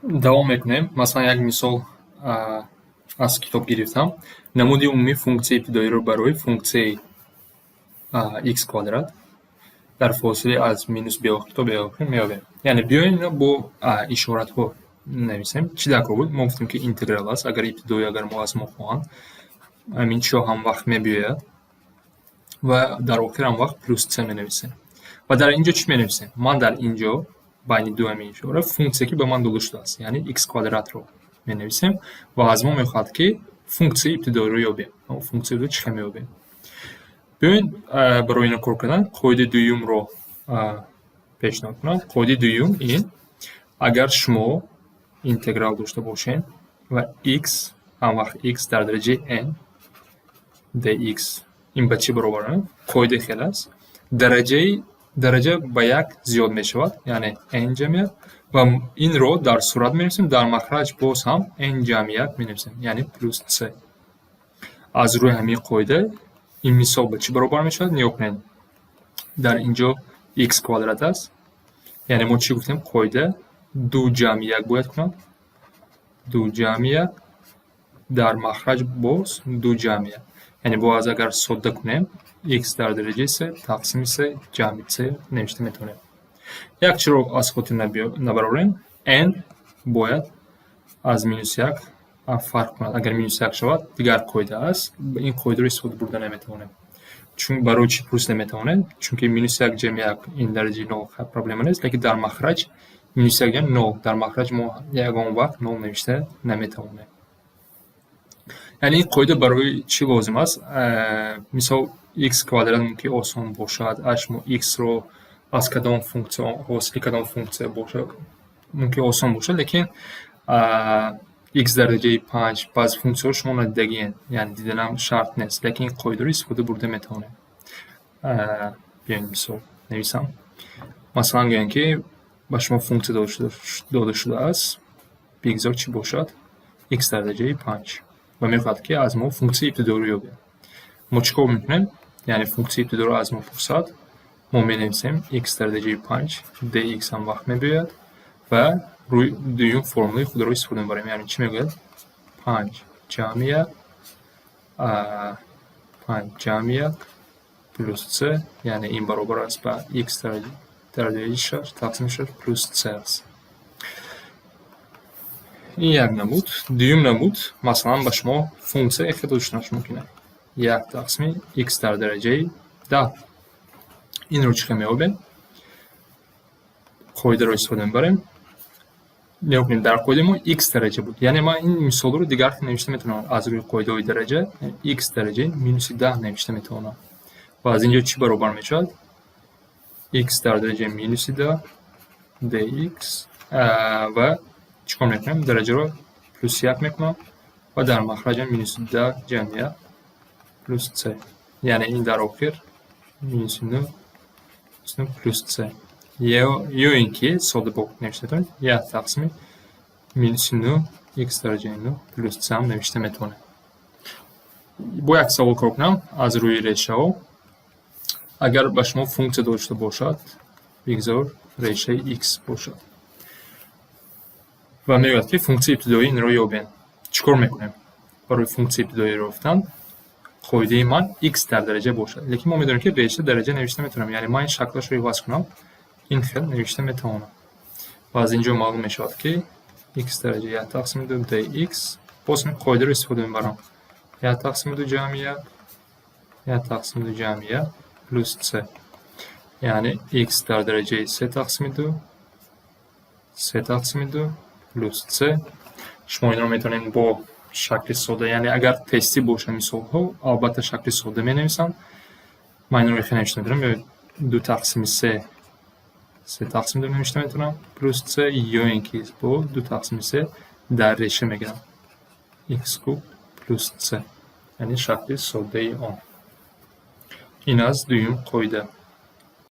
Давом мекунем. Масалан, як мисол аз китоб гирифтам. Намуди умумии функсияи ибтидоиро барои функсияи x квадрат дар фосилаи аз минус беохир то беохир меёбем. Яъне биёем, инро бо ишоратҳо нависем. Чӣ даркор буд? Мо гуфтем, ки интеграл аст. Агар ибтидоӣ, агар мо аз мо хоҳанд, ҳамин чиҳо ҳамвақт мебиёяд ва дар охир ҳамвақт плюс c менависем. Ва дар ин ҷо чӣ менависем? Ман дар ин ҷо байни ду ҳамин ишора функсия, ки ба ман дода шудааст, яъне x квадратро менависем, ва аз мо мехоҳад, ки функсияи ибтидоиро ёбем. Функсияро чӣ хел меёбем? Биёед, барои ино кор кардан қоидаи дуюмро пешниҳод кунам. Қоидаи дуюм ин: агар шумо интеграл дошта бошед ва x ҳамвақт x дар дараҷаи n dx, ин ба чӣ баробар? Қоида хел аст: дараҷаи дараҷа ба як зиёд мешавад, яъне n ҷамъ як, ва инро дар сурат менависем, дар махраҷ боз ҳам n ҷамъ як менависем, яъне плюс c. Аз рӯи ҳамин қоида ин мисол ба чӣ баробар мешавад? Нигоҳ кунед, дар ин ҷо x квадрат аст, яъне мо чӣ гуфтем? Қоида: ду ҷамъи як бояд кунам, ду ҷамъи як, дар махраҷ боз ду ҷамъи як, яъне боз агар содда кунем, x дар дараҷаи се тақсими се ҷамъи c навишта метавонем. Як чиро аз хотир набарорем: n бояд аз минус як фарқ кунад. Агар минус як шавад, дигар қоида аст, ин қоидаро истифода бурда наметавонем. Чун барои чӣ пурсида наметавонем? Чунки минус як ҷамъи як ин дараҷаи нол проблема нест, лекин дар махраҷ минус як ҷамъ нол, дар махраҷ мо ягон вақт нол навишта наметавонем. Яъне ин қоида барои чӣ лозим аст? Мисол, x квадрат мумкин осон бошад, а шумо x-ро аз кадом функсия, ҳосили кадом функсия бошад, мумкин осон бошад, лекин x дар дараҷаи панҷ, баъзе функсияҳоро шумо надидагиед, яъне диданам шарт нест, лекин ин қоидаро истифода бурда метавонем. Биёед, мисол нависам. Масалан, гӯем, ки ба шумо функсия дода шудааст, бигзор чӣ бошад, x дар дараҷаи панҷ, ва мехоҳад, ки аз мо функсияи ибтидоиро ёбем. Мо чӣ кор мекунем? Яъне функсияи ибтидоиро аз мо пурсад, мо менависем x дар дараҷаи панҷ dx ҳам вақт мебиёяд ва рӯи дуюм формулаи худро истифода мебарем. Яъне чӣ мегӯяд? Панҷ ҷамъи як, панҷ ҷамъи як плюс c, яъне ин баробар аст ба x дар дараҷаи шаш тақсими шаш плюс c аст. Ин як намуд. Дуюм намуд: масалан, ба шумо функсия хел дода шуданаш мумкин аст: як тақсими x дар дараҷаи 10. Инро чӣ хел меёбем? Қоидаро истифода мебарем. Нигоҳ кунед, дар қоидаи мо x дараҷа буд, яъне ман ин мисолро дигар хел навишта метавонам. Аз рӯи қоидаҳои дараҷа x дараҷаи минуси 10 навишта метавонам, ва аз ин ҷо чӣ баробар мешавад? X дар дараҷаи минуси 10 dx, ва чӣ кор мекунем? Дараҷаро плюс як мекунам ва дар махраҷам минуси 10 ҷамъи як плюс c, яъне ин дар охир минуси нӯ плюс c, ё ин ки сода бо навишта метавонед, як тақсими минуси нӯ x дараҷаи нӯ плюс c ҳам навишта метавонем. Бо як савол кор кунам аз рӯи решаҳо. Агар ба шумо функсия дода шуда бошад, бигзор решаи x бошад, ва мегӯяд, ки функсияи ибтидоии инро ёбем. Чӣ кор мекунем? Барои функсияи ибтидоиро ёфтан қоидаи ман x дар дараҷа бошад, лекин мо медонем, ки реша дараҷа навишта метавонем, яъне ман ин шаклашро иваз кунам, ин хел навишта метавонам, ва аз ин ҷо маълум мешавад, ки x дараҷа як тақсими ду dx, боз ҳамин қоидаро истифода мебарам: як тақсими ду ҷамъи як, як тақсими ду ҷамъи як плюс c, яъне x дар дараҷаи се тақсими ду, се тақсими ду плюс c. Шумо инро метавонед бо шакли сода, яъне агар тестӣ боша мисолҳо, албатта шакли сода менависам. Ман инро хел навишта метавонам: ду тақсими се, се тақсими ду навишта метавонам плюс c, ё ин ки бо ду тақсими се дар реша мегирам x куб плюс c, яъне шакли содаи он. Ин аст дуюм қоида.